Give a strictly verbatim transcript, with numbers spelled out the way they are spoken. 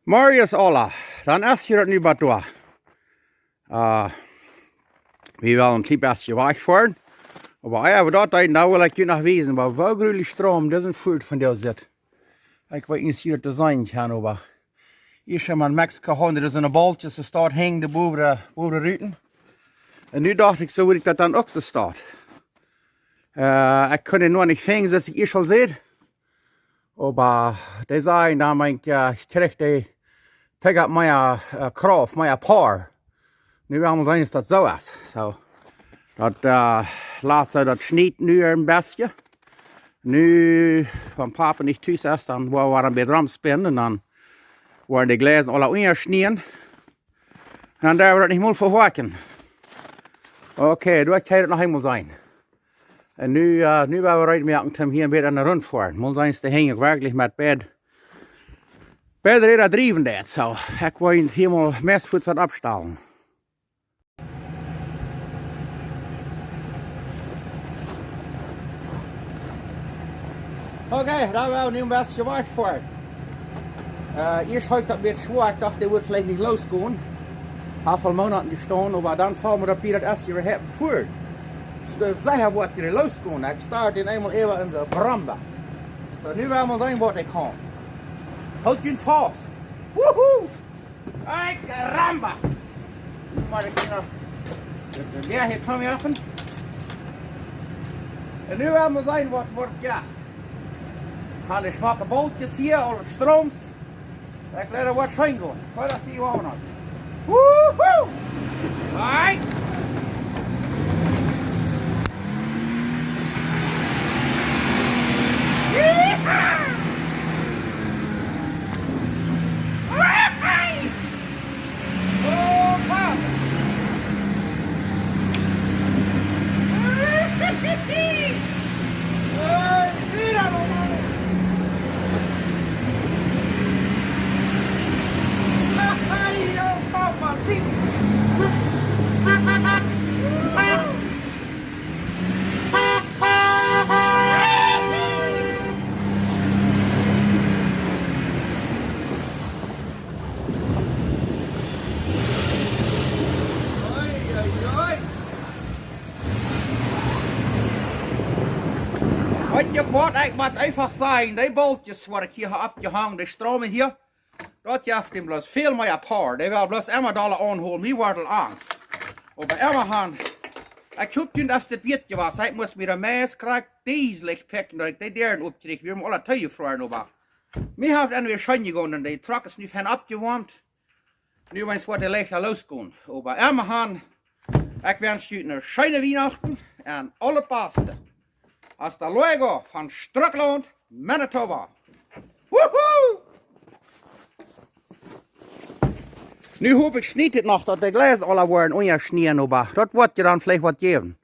Morjes aula, dan es hia daut nu waut doa. Äh, wie wellen een kjlien bät wajch foaren. Oba ea wie daut deeden, dan well ekj junt noch wiesen, oba woo grulich Stroom dise Folt von doa sitt. Ekj weet nich, aus jie daut seenen kjennen, oba hia es mau en Mexiko, hia es een Boltje, soo steit hinjen de bowre, bowre Ruten. Un nu docht ekj, soo wudd ekj daut dan uk soo steit. Äh, ekj kunn noch nich finjen, soo aus ekj ieescht aul säd. Oba dee säden, dan meen ekj, äh, ekj kjrich dee Pickup mea, äh, Krauft, mea Power. Nu well wie seenen, aus daut soo es. Soo, daut, äh, lat soo, daut schniet nu een bät. Nu, wan Papa nich tus es, dan woa wie een bät romspinnen un dan woaren de Gleisen aula unjaschnieen. Un dan doo wie daut nich mol vehorchen. Okay, doa kjenn jie daut noch eemol seenen. Un nu, äh, nu woa wie reed moaken, om hia een bät aun de Runt foaren. Mol seenen, aus de Henj werkjlich met beid, beid Räda driewen deit. Soo, ekj woa hia mol meist fuaz waut oppstalen. Okay, dan woa wie nu een bät wajch foaren. Äh, ieescht haud ekj daut een bät schwoa, ekj docht, dee wudd veleicht nich losgonen. Haft väl Moonaten jestonen, oba dan foll mie daut bie, daut es hia äwahaupt foaren. Daut es secha, woat hia losgonen. Ekj start dän eemol äwa en de Bromba. Soo, nu woa wie mol seenen, waut ekj kaun. Hoolt junt faust. Wuhu! Ay caramba! Mol de Kjinja. Daut es de Däa hia toom oppmoaken. Un nu woa wie seenen, waut, waut, jo. Aun de schmocke Boltjes hia, aul daut Strooms. Ekj leet daut waut scheen gonen. Waut es hia owes? Wuhu! Ay! Yeehaw! Weetst du waut, ekj mott eefach sajen, dee Boltjes, waut ekj hia hab oppjehongen, dee Strooms hia, daut jeft dän bloos väl mea Power. Dee well bloos emma dolla aunhoolen, mie woat aul angst. Oba emmahan, ekj hop, daut es dit wieet jewast. Ekj must mie de meist krakjt dise Licht picken, daut ekj dee Däaren oppkjrieech. Wie haben aula toojefroaren, oba mie haft et wada scheen jegonen, un de Truck es nu fein oppjewoamt. Nu weens woat de Licht losgonen. Oba emmahan, ekj wensch junt eene scheene Wienachten un aules Baste. Hasta luego von Strucklaunt, Manitoba. Wuhu! Nu hop ekj, schniet et noch, daut de Gleisen aula woaren unjaschnieen, oba daut woat je dan veleicht waut jäwen.